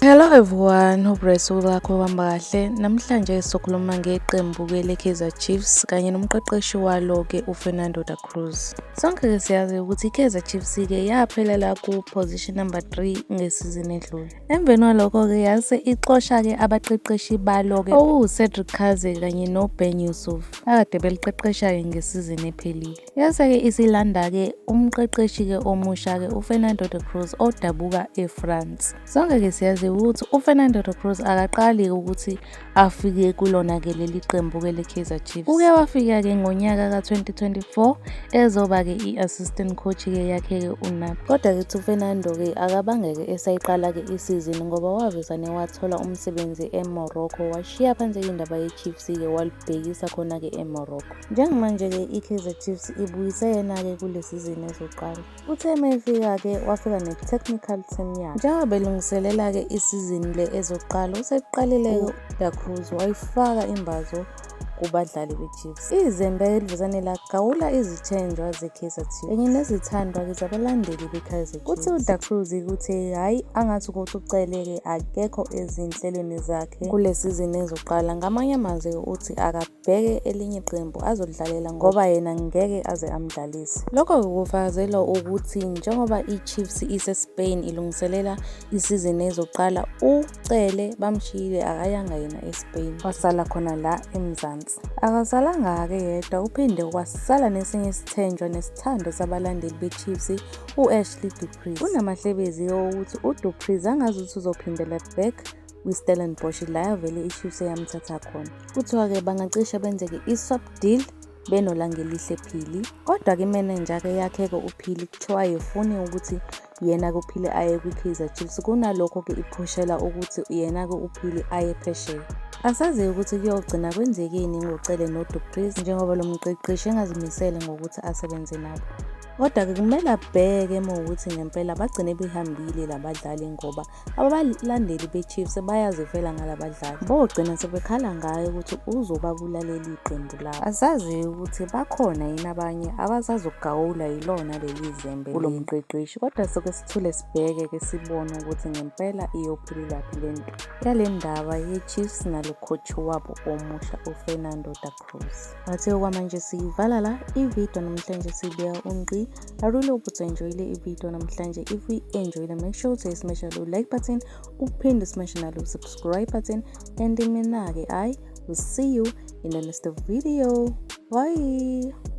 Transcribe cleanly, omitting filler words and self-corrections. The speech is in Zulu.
Hello everyone, hope usuku lakho uhamba kahle. Namhlanje sizokhuluma ngeqembu-ke le-Kaizer Chiefs kanye nomqeqeshi walo-ke uFernando da Cruz. Sonke-ke siyazi ukuthi i-Kaizer Chiefs-ke yaphelela ku-position number 3 ngesizini edlule. Emveni kwalokho-ke yase ixosha-ke abaqeqeshi balo-ke okuwu-Cedric Kaze kanye no-Ben Yusuf akade beliqeqesha-ke ngesizini ephelile. Yase-ke isilanda-ke umqeqeshi-ke omusha-ke uFernando da Cruz odabuka eFrance. Sonke-ke siyazi ukuthi uFernando da Cruz akaqali ukuthi afike kulona-ke leli qembu-ke le-Kaizer Chiefs. Uke wafika-ke ngonyaka ka-2024 ezoba-ke i-assistant coach-ke yakhe-ke uNabi. Kodwa-ke uFernando-ke akabange-ke esayiqala-ke isizini ngoba wavesane wathola umsebenzi eMorocco, washiya phansi-ke indaba ye-Chiefs-ke walibhekisa khona-ke eMorocco. Njengamanje-ke i-Kaizer Chiefs ibuyise yena-ke kule sizini ezoqala. Uthe uma efika-ke wafika ne-technical team yakhe. Njengoba belungiselela-ke isizini le ezoqala, useqalile-ke uDa Cruz wayifaka imbazo kubadlali be-Chiefs. Izembe elivuzane lagawula izithenjwa ze-Kaizer Chiefs kanye nezithandwa-ke zabalandeli be-Kaizer Chiefs. Kuthi uDa Cruz ukuthi hhayi, angathi ukuthi uCele-ke akekho ezinhlelweni zakhe kule sizini ezoqala. Ngamanye amazwi uthi akabheke elinye iqembu azolidlalela ngoba yena ngeke aze amdlalise. Lokho-ke kufakazelwa ukuthi njengoba i-Chiefs ise-Spain ilungiselela isizini ezoqala, uCele bamshiyile, akayanga yena eSpain, wasala khona la eMzansi. Akasalanga-ke yedwa, uphinde wasala nesinye isithenjwa nesithando sabalandeli be-Chiefs, u-Ashley Du Preez. Kunamahlebezi okuthi uDu Preez angazi ukuthi uzophindela back kwi-Stellenbosch la vele i-Chiefs eyamthatha khona. Kuthiwa-ke bangacishe benze-ke i-swap deal benoLangelihle Phili. Kodwa-ke imenenja-ke yakhe-ke uPhili kuthiwa ayifuni ukuthi yena-ke uPhili aye kwi-Kaizer Chiefs, kunalokho-ke iphushela ukuthi yena-ke uPhili aye phesheya. Asazi ukuthi kuyogcina kwenzekeni ngoCele noDu Preez njengoba lo mqeqeshi engazimisele ngokuthi asebenze nabo. Kodwa-ke kumele abheke uma ukuthi ngempela bagcine behambile labadlali, ngoba abalandeli be-Chiefs bayazifela ngalabadlali. Bogcina sebekhala ngayo ukuthi uzobabulalela iqembu labo. Asazi ukuthi bakhona yini abanye abasazogawula yilona leli zembe kulo mqeqeshi, kodwa soke sithule sibheke-ke sibone ukuthi ngempela iyophelelaphi le nto yale ndaba ye-Chiefs nalo coach wabo omusha uFernando da Cruz. Bathe okwamanje siyivala la ividiyo namhlanje, sibeka ungqi. I really hope ukuthi enjoyile ividiyo namhlanje. If you enjoyile, make sure ukuthi smash lo like button, uphinde smash nalo subscribe button, and mina-ke I will see you in the next video. Bye.